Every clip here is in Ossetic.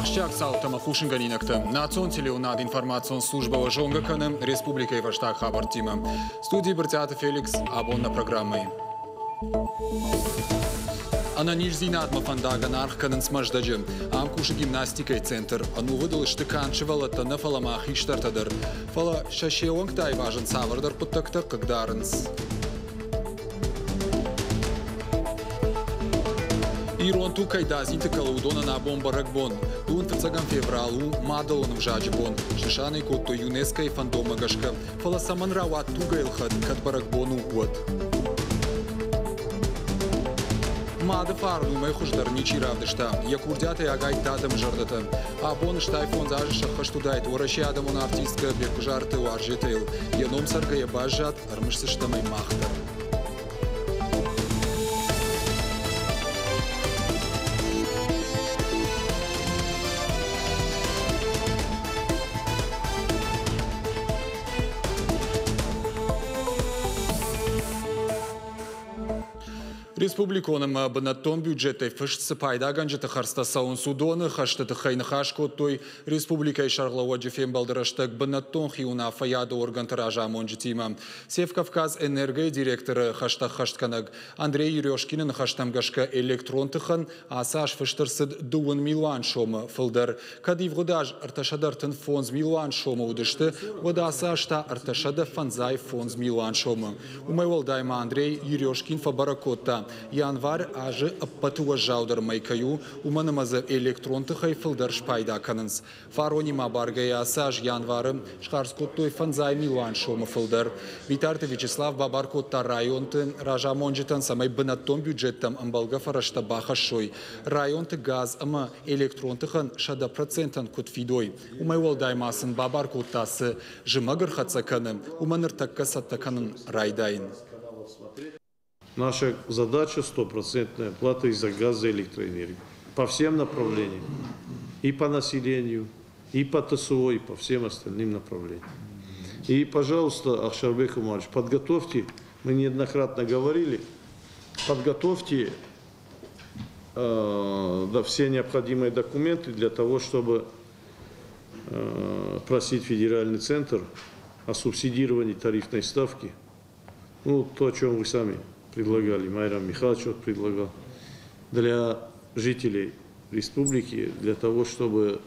Ахсджиаг цаутӕ ӕмӕ хъусынгӕнинӕгтӕ. Национ телеуынад информацион службӕ уӕ зонгӕ кӕны республикӕйы фӕстаг хабӕрттимӕ. Студийы Брытъиаты Феликс абон нӕ программӕйы. Ӕнӕниздзинадмӕ фӕндагӕн аргъ кӕнынц Мӕздӕджы. Ам кусы гимнастикӕйы центр. Ӕнувыд ыл сты канд сывӕллӕттӕ нӕ, фӕлӕ ма хистӕртӕ дӕр. Фӕлӕ сӕ се уӕнгтӕ айвазын цавӕрдӕр хъуыддӕгтӕ хъыгдарынц. Ирон туг кӕй дадзинты кӕлы, уыдонӕн абон бӕрӕгбон. Дун фыццӕгӕм феврал у мадӕлон ӕвзаджы бон. Снысан ӕй кодтой ЮНЕСКО-йы фӕндонмӕ гӕсгӕ. Фӕлӕ цӕмӕн рауад тугӕй ӕлхӕд, кӕд бӕрӕгбон у, уӕд? Мады фарн уымӕй хуыздӕр ничи равдыста. Йӕ курдиатӕй агайдта адӕмы зӕрдӕтӕ. Абон 85 азы сӕххӕст уыдаид Уӕрӕсейы адӕмон артисткӕ Беккуызарты Уарзетӕйыл. Йӕ ном цӕргӕйӕ баззад, ӕрмысдзыстӕм ӕй мах дӕр. Республикон ӕмӕ бынӕттон бюджеттӕй фыст цы пайдагӕнджыты хӕрдзтӕ цӕуынц, уыдоны хӕсты тыххӕй ныхас кодтой республикӕйы сӕргълӕууӕджы фембӕлды рӕстӕг бынӕттон хиуынаффӕйады органты разамонджытимӕ. Севкавказ-Энерго-йы директоры хӕстӕххӕстгӕнӕг Андрей Ерешкины ныхӕстӕм гӕсгӕ электрон тыхӕн ацы аз фыст ӕрцыд дыууын милуан сомы фылдӕр. Кӕд ивгъуыд аз 335 милуан сомы уыдысты, уӕд ацы аз та 355 милуан сомы. Уымӕй уӕлдай ма Андрей Ерешкин фӕбӕрӕг кодта, январь азы ӕппӕты уӕззаудӕр мӕй кӕй у, уымӕн ӕмӕ дзы электрон тыхӕй фылдӕр спайда кӕнынц. Фаронимӕ абаргӕйӕ ацы аз январы схардз кодтой фӕндзай милуан сомы фылдӕр. Битарты Вячеслав бабар кодта районты разамонджытӕн, цӕмӕй бынӕттон бюджеттӕм ӕмбӕлгӕ фӕрӕзтӕ бахӕссой. Районты газ ӕмӕ электрон тыхӕн 100%-ӕн куыд фидой, уымӕй уӕлдай ма сын бабар кодта, цы зымӕг ӕрхӕццӕ кӕны, уымӕ ныртӕккӕ цӕттӕ кӕнын райдайын. Наша задача стопроцентная оплата и за газ, за электроэнергию. По всем направлениям. И по населению, и по ТСО, и по всем остальным направлениям. И, пожалуйста, Ахшарбек Умарович, подготовьте, мы неоднократно говорили, подготовьте да, все необходимые документы для того, чтобы просить федеральный центр о субсидировании тарифной ставки. Ну, то, о чем вы сами предлагали, Майрам Михайлович вот предлагал, для жителей республики, для того, чтобы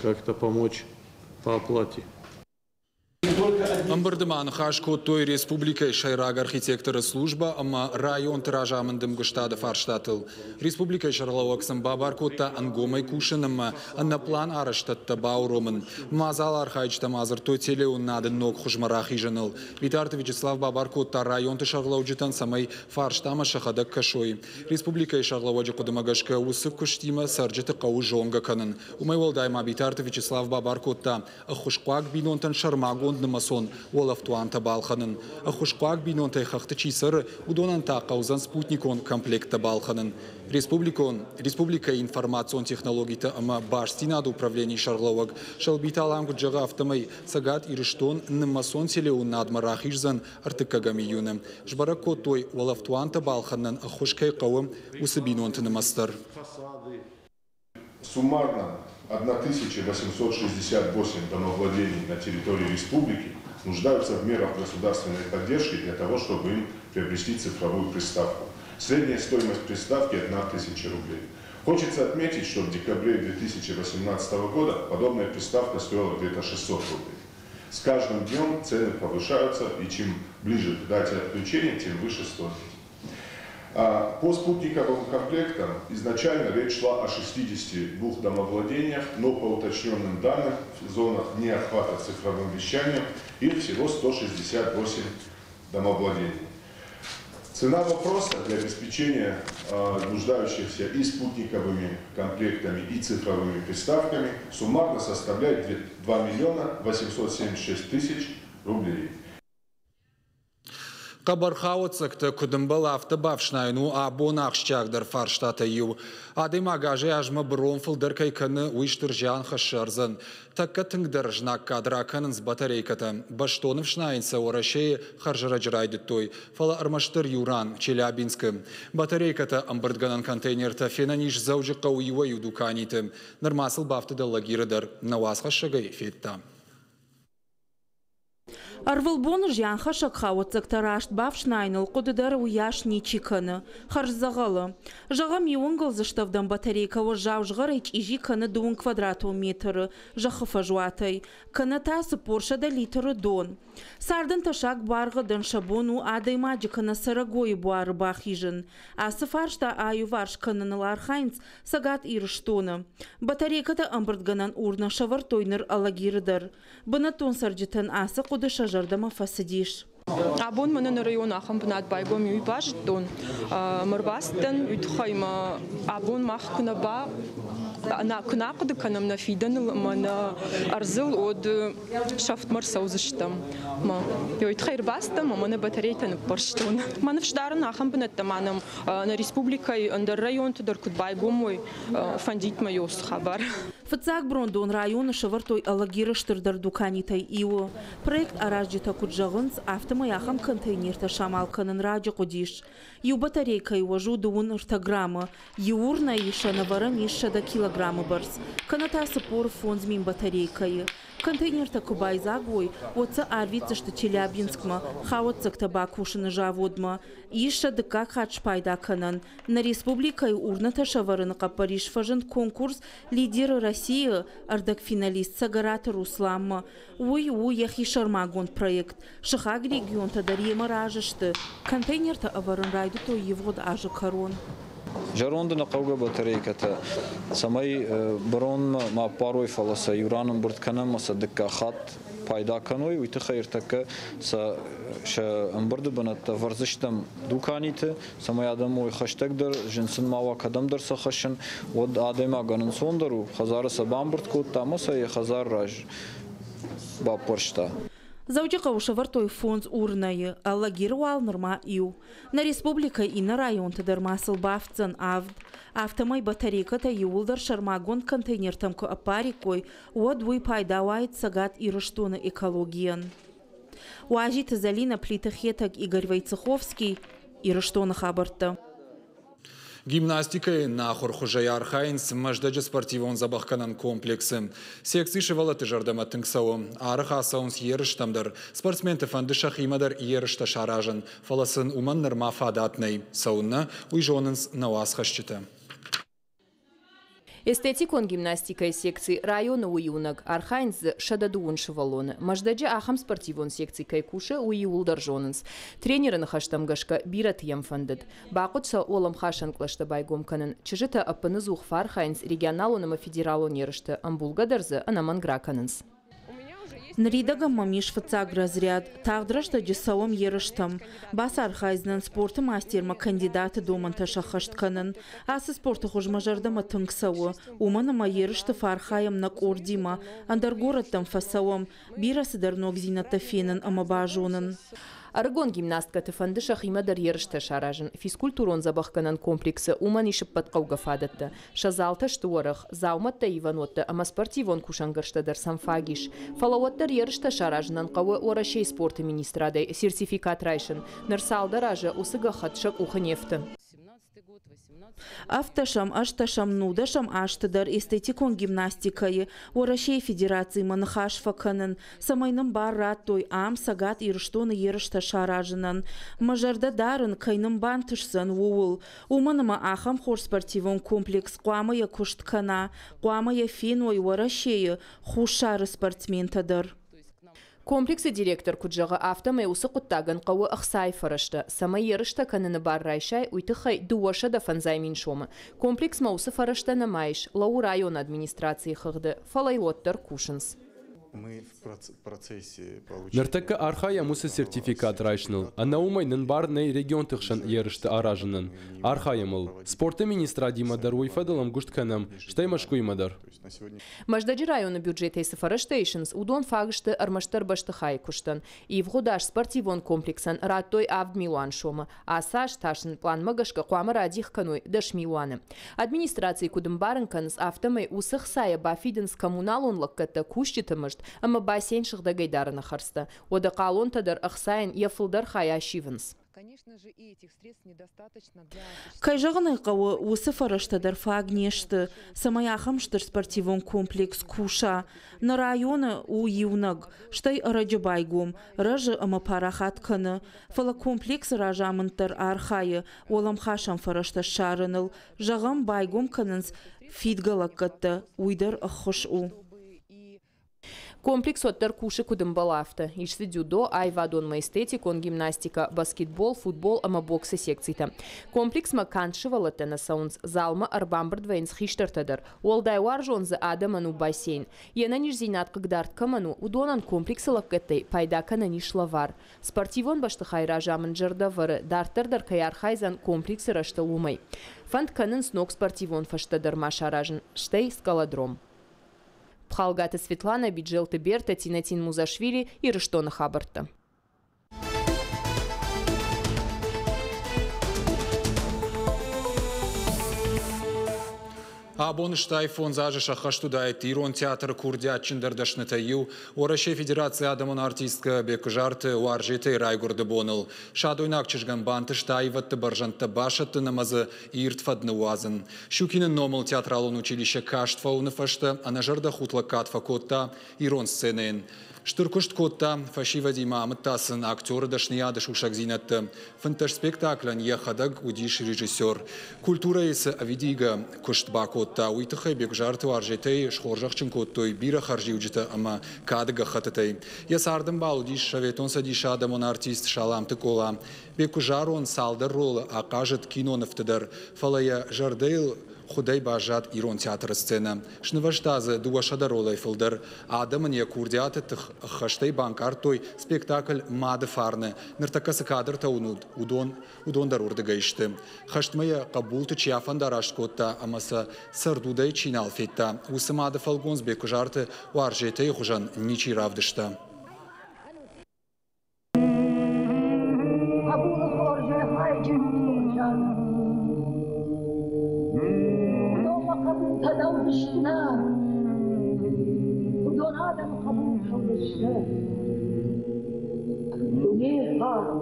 как-то помочь по оплате. Ӕмбырды ма ныхас кодтой республикӕйы сӕйраг архитекторы службӕ ӕмӕ районты разамынды ӕмгуыстады фарстатыл. Республикӕйы сӕргълӕууӕг сын бабар кодта ӕнгомӕй кусын ӕмӕ ӕнӕплан арӕзтӕдтӕ бауромын. Мадзалы архайджытӕ ма дзырдтой телеуынынады ног хуызмӕ рахизыныл. Битарты Вячеслав бабар кодта районты сӕргълӕуджытӕн, цӕмӕй фарстамӕ сӕхӕдӕг кӕсой. Республикӕйы сӕргълӕууӕджы хъуыдымӕ гӕсгӕ уыцы куыстимӕ цӕрджыты хъӕуы зонгӕ кӕнын. Уымӕй уӕлдай ма Битарты Вячеслав бабар кодта ӕххуысхъуаг бинонтӕн сӕрмагонд нымӕцон уӕлӕфтуантӕ балхӕнын. Ӕххуысхъуаг бинонтӕй хӕхты чи цӕры, уыдонӕн та хъӕудзӕн спутникон комплекттӕ балхӕнын. Республикон республикӕйы информацион технологитӕ ӕмӕ бастдзинады управленийы сӕргълӕууӕг Сӕлбиты Алан куыд зӕгъы, афтӕмӕй Цӕгат Ирыстон нымӕцон телеуынынадмӕ рахиздзӕн ӕртыккӕгӕм июны. Сбӕрӕг кодтой, уӕлӕфтуантӕ балхӕнынӕн ӕххуыс кӕй хъӕуы, уыцы бинонты нымӕц дӕр. Суммарно 1868 домовладений на территории республики нуждаются в мерах государственной поддержки для того, чтобы им приобрести цифровую приставку. Средняя стоимость приставки 1000 рублей. Хочется отметить, что в декабре 2018 года подобная приставка стоила где-то 600 рублей. С каждым днем цены повышаются, и чем ближе к дате отключения, тем выше стоимость. По спутниковым комплектам изначально речь шла о 62 домовладениях, но по уточненным данным в зонах неохвата цифровым вещанием их всего 168 домовладений. Цена вопроса для обеспечения нуждающихся и спутниковыми комплектами, и цифровыми приставками суммарно составляет 2 миллиона 876 тысяч рублей. Хъӕбӕр хауӕццӕгтӕ куыд ӕмбӕлы, афтӕ бафснайын у абон ахсджиагдӕр фарстатӕй иу. Адӕймаг азӕй-азмӕ бырон фылдӕр кӕй кӕны, уый стыр зиан хӕссы ӕрдзӕн. Тӕккӕ тынгдӕр знаггад ракӕнынц батарейкӕтӕ. Бӕстон ӕфснайын сӕ Уӕрӕсейы хӕрзӕрӕджы райдыдтой, фӕлӕ ӕрмӕстдӕр иу ран, Челябинскы. Батарейкӕтӕ ӕмбырдгӕнӕн контейнертӕ фенӕн ис Дзӕуджыхъӕуы иуӕй-иу дуканиты. Нырма сыл бафтыд Алагиры дӕр. Нӕ уацхӕссӕг ӕй федта. Ӕрвылбоны зианхӕссӕг хауӕццӕгтӕ раст бафснайыныл хъуыды дӕр уыйас ничи кӕны, хӕрз дзӕгъӕлы. Зӕгъӕм, иу ӕнгуылдзы стӕвдӕн батарейкӕ уӕззау згъӕрӕй чъизи кӕны дыууын квадратон метры зӕххы фӕзуатӕй, кӕнӕ та 40 литры дон. Цардӕн тӕссаг буаргъӕдӕн сӕ бон у адӕймаджы кӕнӕ цӕрӕгойы буары бахизын. Ацы фарста аиуварс кӕныныл архайынц Цӕгат Ирыстоны. Батарейкӕтӕ ӕмбырдгӕнӕн урнӕ сӕвӕрдтой ныр Алагиры дӕр. Бынӕттон цӕрджытӕн ацы хъуыды сӕ зӕрдӕмӕ фӕцыдис. Абон мӕнӕ нӕ районы ахӕм бынат байгом уый базыдтон. Ӕмӕ ӕрбацыдтӕн уый тыххӕй мӕ абон мах куы нӕ ба куы нӕ ахъуыды кӕнӕм нӕ фидӕныл ӕмӕ нӕ ӕрдзыл, уӕд сӕфтмӕ ӕрцӕудзыстӕм. Мӕ уый тыххӕй ӕрбацыдтӕн ӕмӕ нӕ батарейтӕ ныппӕрстон. Мӕ ныфс дарын, ахӕм бынӕттӕ ма нӕм нӕ республикӕйы ӕндӕр районты дӕр куыд байгом уой, фӕндит мӕ уыцы хабар. Фыццаг брондон районы сӕвӕрдтой Алагиры стырдӕр дуканитӕй иуы. Проект аразджытӕ куыд зӕгъынц, афтӕмӕй ахӕм контейнертӕ самал кӕнын раджы хъуыдис. Иу батарейкӕйы уӕз у 33 граммы, иу урнӕйы сӕнӕвӕрӕн ис 100 килограммы бӕрц, кӕнӕ та 45 000 батарейкӕйы. Контейнертӕ куы байдзаг уой, уӕд сӕ арвитдзысты Челябинскмӕ, хауӕццӕгтӕ бакусыны заводмӕ. Ис сӕ дыккаг хатт спайда кӕнӕн. Нӕ республикӕйы урнӕтӕ сӕвӕрыны хъӕппӕрис фӕзынд конкурс «Лидеры России» ӕрдӕгфиналист Цӕгӕраты Русланмӕ. Уый у йӕхи сӕрмагонд проект. Сыхаг регионтӕ дӕр йемӕ разы сты. Контейнертӕ ӕвӕрын райдыдтой ивгъуыд азы кӕрон. Зӕронды нӕхъӕугӕ батарейкӕтӕ, цӕмӕй быронмӕ ма аппарой, фӕлӕ сӕ иу ран ӕмбырд кӕнӕм ӕмӕ сӕ дыккаг хатт пайда кӕной, уый тыххӕй ӕртӕккӕ сӕ сӕ ӕмбырды бынӕттӕ ӕвӕрдзыстӕм дуканиты, цӕмӕй адӕм уой хӕстӕгдӕр, зын сын ма уа кӕдӕмдӕр сӕ хӕссын, уӕд адӕймагӕн ӕнцондӕр у, хӕдзары сӕ бамбырд кодта ӕмӕ сӕ йӕ хӕдзары раз баппӕрста. Дзӕуджыхъӕуы сӕвӕрдтой фондз урнӕйы, Алагиры уал нырма иу. Нӕ республикӕйы иннӕ районты дӕр ма сыл бафтдзӕн авд. Афтӕмӕй батарейкӕтӕ иууылдӕр сӕрмагонд контейнертӕм куы ӕппариккой, уӕд уый пайда уаид Цӕгат Ирыстоны экологийӕн. Уазиты Зӕлинӕ, Плиты Хетӕг, Игорь Войцеховский, Ирыстоны хабӕрттӕ. Гимнастикӕйы нахуыр хуызӕй архайынц Мӕздӕджы спортивон дзӕбӕхгӕнӕн комплексы. Секци сывӕллӕтты зӕрдӕмӕ тынг цӕуы. Арӕх ацӕуынц ерыстӕм дӕр. Спортсменты фӕнды сӕхимӕ дӕр ерыстӕ саразын, фӕлӕ сын уымӕн нырма фадат нӕй. Цӕуыннӕ, уый зонынц нӕ уацхӕсджытӕ. Эстетикон гимнастикӕйы секци районы у иунӕг, архайынц дзы 110 сывӕллоны. Мӕздӕджы ахӕм спортивон секци кӕй кусы, уый иууылдӕр зонынц. Тренеры ныхӕстӕм гӕсгӕ, бирӕты йӕм фӕндыд. Бахъуыд сӕ уӕлӕмхасӕн кълӕстӕ байгом кӕнын. Чызджытӕ ӕппыныдзух фӕархайынц регионалон ӕмӕ федералон ерысты, ӕмбулгӕ дӕр дзы ӕнӕмӕнг ракӕнынц. Ныридӕгӕн мӕм ис фыццаг разряд. Тагъд рӕстӕджы цӕуӕм ерыстӕм. Бацархайдзынӕн спорты мастермӕ кандидаты домӕнтӕ сӕххӕст кӕнын. Ацы спорты хуыз мӕ зӕрдӕмӕ тынг цӕуы, уымӕн ӕмӕ ерысты фӕархайӕм нӕ къордимӕ, ӕндӕр горӕттӕм фӕцӕуӕм, бирӕ цыдӕр ногдзинӕдтӕ фенын ӕмӕ базонын. Ӕрыгон гимнасткӕты фӕнды сӕхимӕ дӕр ерыстӕ саразын. Физкультурон-дзӕбӕхгӕнӕн комплексы уымӕн ис ӕппӕт хъӕугӕ фадӕттӕ. Сӕ залтӕ сты уӕрӕх, дзаумӕттӕ ивӕнуӕттӕ ӕмӕ спортивон кусӕнгӕрзтӕ дӕр сӕм фаг ис. Фӕлӕ уӕддӕр ерыстӕ саразынӕн хъӕуы Уӕрӕсейы спорты министрадӕй сертификат райсын. Ныр цалдӕр азы уыцы гӕххӕтт сӕ къухы не фты. Ӕвддӕсӕм, ӕстдӕсӕм, нудӕсӕм азты дӕр эстетикон гимнастикӕйы Уӕрӕсейы Федерациимӕ ныхас фӕкӕнын, цӕмӕй нын бар радтой ам Цӕгат Ирыстоны ерыстӕ саразынӕн. Мӕ зӕрдӕ дарын, кӕй нын бантысдзӕн, ууыл. Уымӕн ӕмӕ ахӕм хорз спортивон комплекс хъуамӕ йӕ куыст кӕна, хъуамӕ йӕ феной Уӕрӕсейы, Хуссары спортсментӕ дӕр. Комплексы директор куыд зӕгъы, афтӕмӕй уыцы хъуыддагӕн хъӕуы ӕхцайы фӕрӕзтӕ, цӕмӕй ерыстӕ кӕныны бар райсай, уый тыххӕй 250 000 сомы. Комплексмӕ уыцы фӕрӕзтӕ нӕма ис, лӕууы районы администрацийы хыгъды, фӕлӕ йыл уӕддӕр кусынц. Ныртӕккӕ архайӕм уыцы сертификат райсыныл. Ӕнӕ уымӕй нын бар нӕй регионты хсӕн ерысты аразынӕн. Архайӕм ыл. Спорты министрадимӕ дӕр уый фӕдыл ӕмгуыст кӕнӕм, стӕй Мӕскуыимӕ дӕр. Мӕздӕджы районы бюджетӕй цы фӕрӕзтӕ исынц, уыдон фаг сты ӕрмӕстдӕр бӕстыхайы куыстӕн. Ивгъуыд аз спортивон комплексӕн радтой 7 милуан сомы. Ацы аз та сын пъланмӕ гӕсгӕ хъуамӕ радих кӕной 10 милуаны. Администрацийы куыд ӕмбарын кӕнынц, афтӕмӕй уыцы хцайӕ бафидынц коммуналон лӕггӕдтӕ, кусджыты мызд ӕмӕ бассейн сыгъдӕгӕй дарыны хӕрдзтӕ. Уӕдӕ хъалонтӕ дӕр ӕхцайӕн йӕ фылдӕр хай ассивынц. Кӕй зӕгъын ӕй хъӕуы, уыцы фӕрӕзтӕ дӕр фаг не сты, цӕмӕй ахӕм стыр спортивон комплекс куса. Нӕ районы у иунӕг, стӕй ӕрӕджы байгом, рӕзы ӕмӕ парахат кӕны. Фӕлӕ комплексы разамынд дӕр архайы уӕлӕмхасӕн фӕрӕзтӕ ссарыныл. Зӕгъӕм, байгом кӕнынц фидгӕ лӕггӕдтӕ, уый дӕр ӕххуыс у. Комплекс уӕддӕр кусы куыд ӕмбӕлы, афтӕ. Ис дзы дзюдо, аивадон ӕмӕ эстетикон гимнастикӕ, баскетбол, футбол ӕмӕ боксы секцитӕ. Комплексмӕ канд сывӕллӕттӕ нӕ цӕуынц, залмӕ ӕрбамбырд вӕййынц хистӕртӕ дӕр. Уӕлдай уарзон дзы адӕмӕн у бассейн. Йе нӕниздзинад хъыгдард кӕмӕн у, уыдонӕн комплексы лӕггӕдтӕй пайда кӕнӕн ис лӕвар. Спортивон бӕстыхайы разамынд зӕрдӕ вӕры, дарддӕр дӕр кӕй архайдзӕн комплексы рӕзтыл, уымӕй. Фӕнд кӕнынц ног спортивон фӕзтӕ дӕр ма саразын, стӕй скалодром. Пхалгаты Светлана, Биджелты Берта, Тинатин Музашвили, Ирыстоны хабӕрттӕ. Абон 65 азы сӕххӕст уыдаид Ирон театры курдиатджындӕр дӕснытӕй иу, Уӕрӕсейы Федерацийы адӕмон артисткӕ Беккуызарты Уарзетӕйы райгуырды боныл. Садойнаг чызгӕн бантыст аивӕдты бӕрзӕндтӕ басӕттын ӕмӕ дзы ирд фӕд ныууадзын. Щукины номыл театралон училище каст фӕуыны фӕстӕ ӕнӕзӕрдӕхудт лӕггад фӕкодта ирон сценӕйӕн. Стыр куыст кодта фӕсивӕдимӕ, амыдта сын актеры дӕсныйады сусӕгдзинӕдтӕ. 15 спектаклӕн йӕхӕдӕг уыдис режиссер. Культурӕйы цы ӕвидийгӕ куыст бакодта, уый тыххӕй Беккуызарты Уарзетӕйы схорзӕхджын кодтой бирӕ хӕрзиуджытӕ ӕмӕ кады гӕххӕттытӕй. Йӕ цардӕмбал уыдис Советон Цӕдисы адӕмон артист Саламты Къола. Беккуызарон цалдӕр ролы ахъазыд кинонывты дӕр, фӕлӕ йӕ зӕрдӕйыл хуыдӕй баззад Ирон театры сценӕ. Снывӕзта дзы 200 ролӕй фылдӕр. Адӕм ын йӕ курдиаты тых ӕххӕстӕй банкъардтой спектакль «Мады фарны». Ныртӕккӕ цы кадртӕ уынут, уыдон дӕр уырдыгӕй сты. Хӕстмӕ йӕ хъӕбулты чи афӕндараст кодта ӕмӕ сӕ цӕрдудӕй чи нал федта, уыцы мады фӕлгонц Беккуызарты Уарзетӕйы хуызӕн ничи равдыста. Хъӕбулы хорзӕй хайджын ут, Уыдон мӕ хъӕбултӕ нӕ уыдысты, нӕ. Уыдон адӕмы хъӕбултӕ уыдысты. Дунейы фарн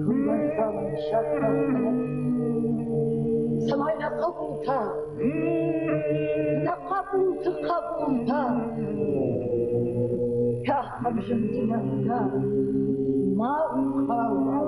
уымӕн цӕмӕн саккаг кӕнӕд, цӕмӕй нӕ хъӕбултӕ, нӕ хъӕбулты хъӕбултӕ ахӕм зындзинӕдтӕ ма ӕвзарой.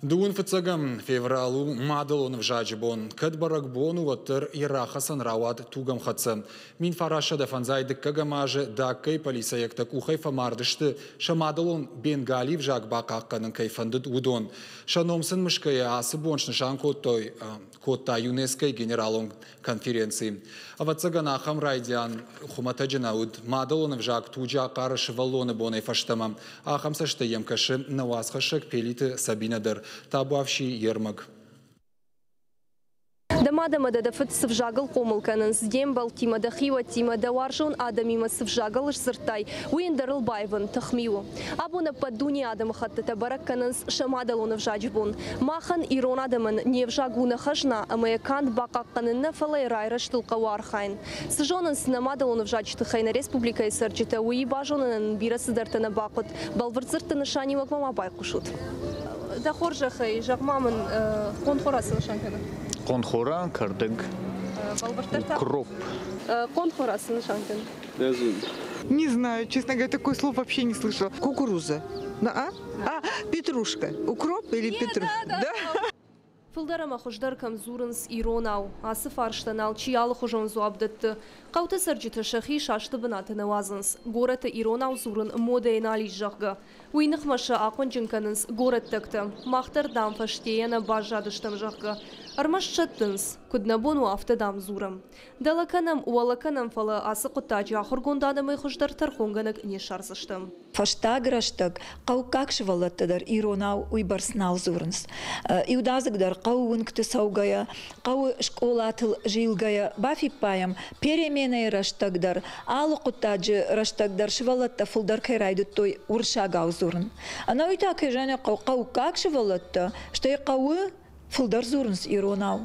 25 феврал у мадӕлон ӕвзаджы бон. Кӕд бӕрӕгбон у, уӕддӕр йӕ рахӕцӕн рауад тугӕмхӕццӕ. 1952 азы Даккайы полицӕйӕгтӕ къухӕй фӕмард сты, сӕ мадӕлон бенгали ӕвзаг бахъахъхъӕнын кӕй фӕндыд, уыдон. Сӕ ном сын мысгӕйӕ ацы бон снысан кодта ЮНЕСКО-йы генералон конференци. Ӕвӕццӕгӕн, ахӕм райдиан хуымӕтӕджы нӕ уыд. Мадӕлон ӕвзаг туджы ахъары сывӕллоны бонӕй фӕстӕмӕ. Ахӕм цӕстӕй йӕм кӕсы нӕ уацхӕссӕг Пелиты Сабинӕ дӕр. Табуафси, йе рмӕг. Дӕ мад ӕмӕ дӕ дӕ фыд цы взагыл хъомыл кӕнынц, де мбӕлттимӕ, дӕ хиуӕттимӕ, дӕ уарзон адӕмимӕ цы взагыл сдзырдтай, уый ӕндӕрыл баивын тыхми у. Абон ӕппӕт дунейы адӕмыхӕттытӕ бӕрӕг кӕнынц сӕ мадӕлон ӕвзаджы бон. Махӕн, ирон адӕмӕн, не взаг у нӕ хӕзна ӕмӕ йӕ канд бахъахъхъӕнын нӕ, фӕлӕ йӕ райрӕзтыл хъӕуы архайын. Цы зонынц нӕ мадӕлон ӕвзаджы тыххӕй нӕ республикӕйы цӕрджытӕ, уый базонынӕн бирӕ цыдӕртӕ нӕ бахъуыд. Бӕлвырд дзырдты нысаниуӕгмӕ ма байхъусут. Дӕ хорзӕхӕй, зӕгъ-ма мын, хъонхора цы нысан кӕны? Хъонхора, кӕрдӕг, укроп. Хъонхора цы нысан кӕны? Не знаю, честно говоря, такое слово вообще не слышала. Кукуруза. Да, а? А, петрушка. Укроп или петрушка? Да? Да. Фылдӕр ӕмӕ хуыздӕр кӕм дзурынц иронау? Ацы фарстӕн алчи алыхуызон дзуапп дӕтты. Хъӕуты цӕрджытӕ сӕхи састы бынаты нӕ уадзынц. Горӕты иронау дзурын модӕйы нал ис, зӕгъгӕ. Уый ныхмӕ сӕ ахъуынджын кӕнынц горӕттӕгтӕ. Мах дӕр, дам, фӕстейӕ нӕ баззадыстӕм, зӕгъгӕ. Ӕрмӕст сӕттынц, куыд нӕ бон у, афтӕ, дам, дзурӕм. Дӕлӕ кӕнӕм, уӕлӕ кӕнӕм, фӕлӕ ацы хъуыддаджы ахуыргонд адӕмӕй хуыздӕр тӕрхонгӕнӕг не ссардзыстӕм. Фӕстаг рӕстӕг хъӕуккаг сывӕллӕттӕ дӕр иронау уыйбӕрц нал дзурынц. Иудадзыгдӕр хъӕуы уынгты цӕугӕйӕ, хъӕуы скъолатыл зилгӕйӕ бафиппайӕм, переменӕйы рӕстӕг дӕр, алы хъуыддаджы рӕстӕг дӕр сывӕллӕттӕ фылдӕр кӕй райдыдтой уырыссагау дзурын. Ӕнӕуый та, кӕй зӕгъын ӕй хъӕуы, хъӕуккаг сывӕллӕттӕ, стӕй хъӕуы фылдӕр дзурынц иронау.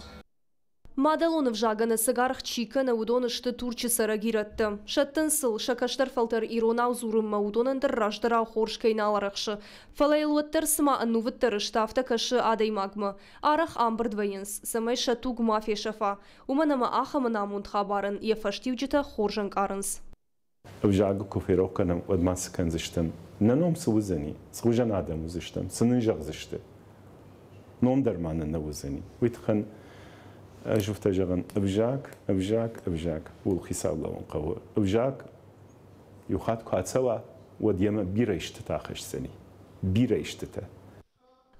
Мадӕлон ӕвзагӕн ӕцӕг аргъ чи кӕны, уыдон сты Турчы цӕрӕг ирӕттӕ. Сӕттынц сыл, сӕ кӕстӕр фӕлтӕр иронау дзурынмӕ уыдонӕн дӕр раздӕрау хорз кӕй нал арӕхсы. Фӕлӕ йыл уӕддӕр цыма ӕнувыддӕр сты, афтӕ кӕсы адӕймагмӕ. Арӕх амбырд вӕййынц, цӕмӕй сӕ туг ма фесӕфа. Уымӕн ӕмӕ ахӕм ӕнамонд хабарӕн йӕ фӕстиуджытӕ хорз ӕнкъарынц. Ӕвзагы куы ферох кӕнӕм, уӕд ма цы кӕндзыстӕм? Нӕ ном цы уыдзӕни? Цы хуызӕн адӕм уыдзыстӕм? Цы нын зӕгъдзысты? Ном дӕр ма нын нӕ уыдзӕни. Уый тыххӕн ӕз афтӕ зӕгъын, ӕвзаг, ӕвзаг, ӕвзаг, ууыл хицау лӕууын хъӕуы. Ӕвзаг иу хатт куы ацӕуа, уӕд йемӕ бирӕ истытӕ ахӕсдзӕни. Бирӕ истытӕ.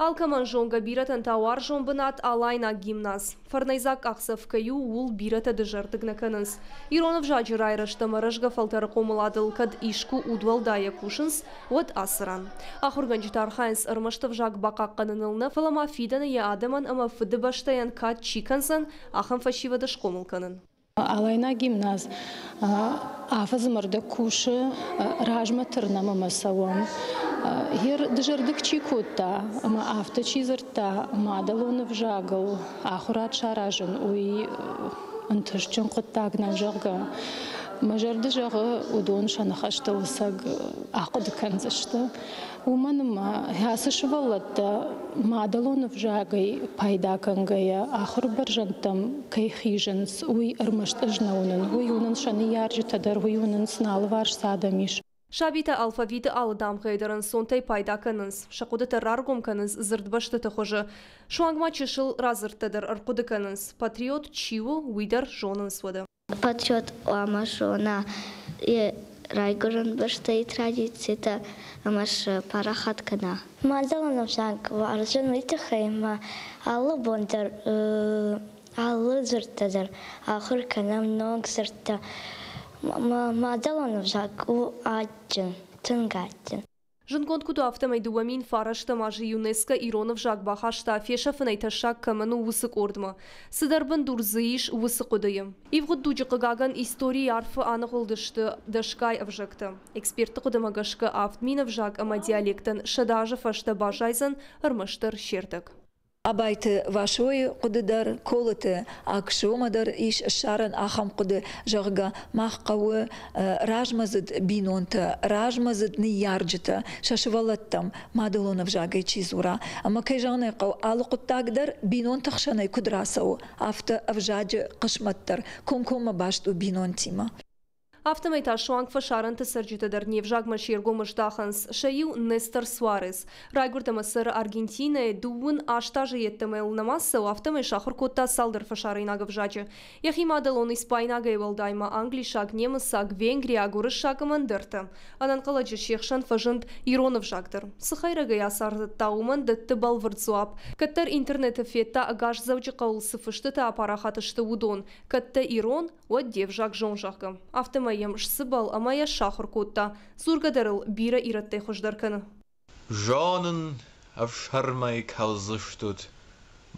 Алкӕмӕн зонгӕ, бирӕтӕн та уарзон бынат Алайнаг гимназ. Фӕрнӕйдзаг къахдзӕф кӕй у, ууыл бирӕтӕ дызӕрдыг нӕ кӕнынц. Ирон ӕвзаджы райрӕзт ӕмӕ рӕзгӕ фӕлтӕры хъомыладыл кӕд искуы удуӕлдайӕ кусынц, уӕд ацы ран. Ахуыргӕнджытӕ архайынц ӕрмӕст ӕвзаг бахъахъхъӕныныл нӕ, фӕлӕ ма фидӕны йӕ адӕмӕн ӕмӕ Фыдыбӕстӕйӕн кад чи кӕндзӕн, ахӕм фӕсивӕды схъомыл кӕнын. Алайнаг гимназ афӕдзы мӕрдӕг кусы, размӕ тырнӕм ӕмӕ цӕуӕм. Йе дызӕрдыг чи кодта ӕмӕ афтӕ чи дзырдта, мадӕлон ӕвзагыл ахуырад саразын, уый ӕнтыстджын хъуыддаг нӕу, зӕгъгӕ. Мӕ зӕрдӕ зӕгъы, уыдон сӕ ныхӕстыл ӕцӕг ахъуыды кӕндзысты. Уымӕн ӕмӕ ацы сывӕллӕттӕ мадӕлон ӕвзагӕй пайда кӕнгӕйӕ ахуыры бӕрзӕндтӕм кӕй хизынц, уый ӕрмӕст ӕз нӕ уынын. Уый уынынц сӕ ныййарджытӕ дӕр, уый уынынц, нӕ алыварс цы адӕм ис. Сабитӕ алфавиты алы дамгъӕйы дӕр ӕнцонтӕй пайда кӕнынц, сӕ хъуыдытӕ раргом кӕнынц дзырдбӕстыты хуызы. Суанг ма чысыл радзырдтӕ дӕр ӕрхъуыды кӕнынц. Патриот чи у, уый дӕр зонынц уӕдӕ. Патриот хъуамӕ зона йӕ райгуырӕн бӕстӕйы традицитӕ ӕмӕ сӕ парахат кӕна. Мадӕлон ӕвзаг уарзын уый тыххӕй ӕмӕ алы бон дӕр алы дзырдтӕ дӕр ахуыр кӕнӕм ног дзырдтӕ. Мадӕлон ӕвзаг у адджын, тынг адджын. Зындгонд куыд у, афтӕмӕй 2009 азы ЮНЕСКО ирон ӕвзаг бахаста, фесӕфынӕй тӕссаг кӕмӕн у, уыцы къордмӕ. Цыдӕр бындур дзы ис уыцы хъуыдыйы. Ивгъуыд дуджы, хъыгагӕн, историйы арфы аныгъуылдысты дӕсгай ӕвзӕгтӕ. Экспертты хъуыдымӕ гӕсгӕ, 7000 ӕвзаг ӕмӕ диалектӕн 100 азы фӕстӕ баззайдзӕн ӕрмӕстдӕр се рдӕг. Абайты Васойы хъуыды дӕр, Колыты Аксомӕ дӕр ис ссарӕн ахӕм хъуыды, зӕгъгӕ, мах хъӕуы размӕдзыд бинонтӕ, размӕдзыд ныййарджытӕ сӕ сывӕллӕттӕм мадӕлон ӕвзагӕй чи дзура. Ӕмӕ, кӕй зӕгъын ӕй хъӕуы, алы хъуыддаг дӕр бинонты хсӕнӕй куыд рацӕуы, афтӕ ӕвзаджы хъысмӕт дӕр комкоммӕ баст у бинонтимӕ. Афтӕмӕй та суанг фӕсарӕнты цӕрджытӕ дӕр не взагмӕ се ргом ыздахынц. Сӕ иу Нестор Суарес. Райгуырд ӕмӕ цӕры Аргентинӕйы, 18 азы йеддӕмӕ йыл нӕма цӕуы, афтӕмӕй сахуыр кодта цалдӕр фӕсарӕйнаг ӕвзаджы. Йӕхи мадӕлон испайнагӕй уӕлдай ма англисаг, немыцаг, венгриаг, уырыссаг ӕмӕ ӕндӕртӕ. Ӕнӕнхъӕлӕджы се хсӕн фӕзынд ирон ӕвзаг дӕр. Цы хӕйрӕгӕй ацардта, уымӕн дӕтты бӕлвырд дзуапп. Кӕддӕр интернеты федта, ӕгас Дзӕуджыхъӕуыл цы фыстытӕ апарахат сты, уыдон. Кӕд дӕ ирон, уӕд де взаг зон, зӕгъгӕ. Афтӕмӕй йӕм сцыбӕл ӕмӕ йӕ сахуыр кодта. Дзургӕ дӕр ыл бирӕ ирӕттӕй хуыздӕр кӕны. Зонын, ӕфсӕрмӕй кӕлдзыстут,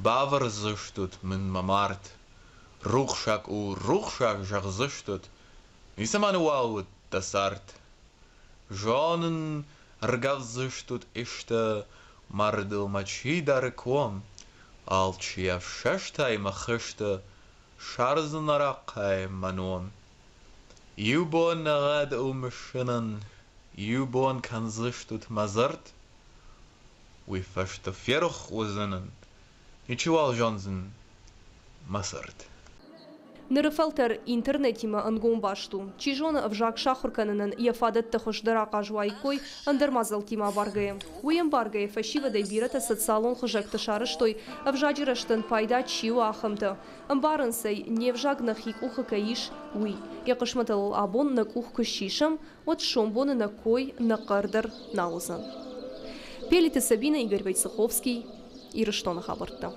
бавӕрдзыстут мын мӕ мард. Рухсаг у, рухсаг зӕгъдзыстут, ницӕмӕн уал уыд дӕ цард. Зонын, ӕргӕвдзыстут исты, мардыл мӕ чи дары ком, алчи ӕфсӕстӕй мӕ хызты Саразын арахъхъӕй мӕ ном. Иу бон ӕгад у мысынӕн, иу бон кӕндзыстут мӕ дзырд, уый фӕстӕ ферох уыдзынӕн, ничиуал зондзӕн мӕ цард. Ныры фӕлтӕр интернетимӕ ӕнгом баст у. Чи зоны, ӕвзаг сахуыр кӕнынӕн йӕ фадӕттӕ хуыздӕр ахъаз уаиккой ӕндӕр мадзӕлттимӕ абаргӕйӕ. Уый ӕмбаргӕйӕ фӕсивӕдӕй бирӕтӕ социалон хызӕгты сарӕзтой, ӕвзаджы рӕзтӕн пайда чи у, ахӕмтӕ. Ӕмбарынц ӕй, не взаг нӕхи къухы кӕй ис, уый. Йӕ хъысмӕтыл ыл абон нӕ къух куы сисӕм, уӕд сомбоны нӕ кой, нӕ хъӕр дӕр нал уыдзӕн. Пелиты Сабинӕ, Игорь Войцеховский, Ирыстоны хабӕрттӕ.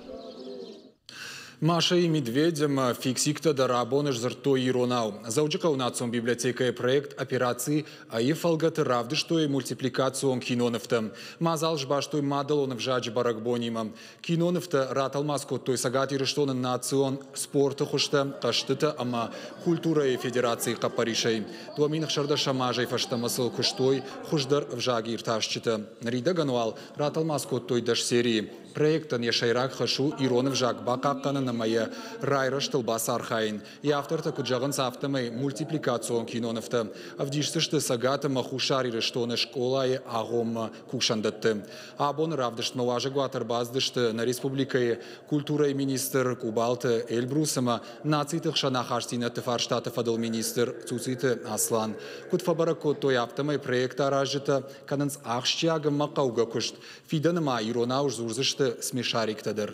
Маша и Медведь ӕмӕ Фиксиктӕ дӕр абон сдзырдтой иронау. Дзӕуджыхъӕуы национ библиотекӕйы проект «Операци А-йы фӕлгӕты равдыстой мультипликацион кинонывтӕ. Мадзал сбастой мадӕлон ӕвзаджы бӕрӕгбонимӕ. Кинонывтӕ ратӕлмац кодтой Цӕгат Ирыстоны национ спорты хуызтӕ, хъӕзтытӕ ӕмӕ культурӕйы федерацийы хъӕппӕрисӕй. 2016 азӕй фӕстӕмӕ сыл куыстой хуыздӕр ӕвзагиртасджытӕ. Ныридӕгӕн уал ратӕлмац кодтой 10 серийы. Проектӕн йӕ сӕйраг хӕс у ирон ӕвзаг бахъахъхъӕнын ӕмӕ йӕ райрӕзтыл бацархайын. Йӕ автортӕ куыд зӕгъынц, афтӕмӕй мультипликацион кинонывтӕ ӕвдисдзысты Цӕгат ӕмӕ Хуссар Ирыстоны скъолайы агъоммӕ кусӕндӕтты. Абоны равдыстмӕ уазӕгуат ӕрбацыдысты нӕ республикӕйы культурӕйы министр Къубалты Эльбрус ӕмӕ нациты хсӕн ахастдзинӕдты фарстаты фӕдыл министр Цуциты Аслан. Куыд фӕбӕрӕг кодтой, афтӕмӕй проект аразджытӕ кӕнынц ахсджиаг ӕмӕ хъӕугӕ куыст. Фидӕны ма иронау сдзурдзысты смешариктӕ дӕр.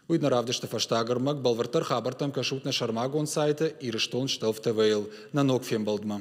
Уый нӕ равдысты фӕстаг ӕрмӕг. Бӕлвырддӕр хабӕрттӕм кӕсут нӕ сӕрмагонд сайты Ирыстон Штелф ТВ-йыл. Нӕ ног фембӕлдмӕ.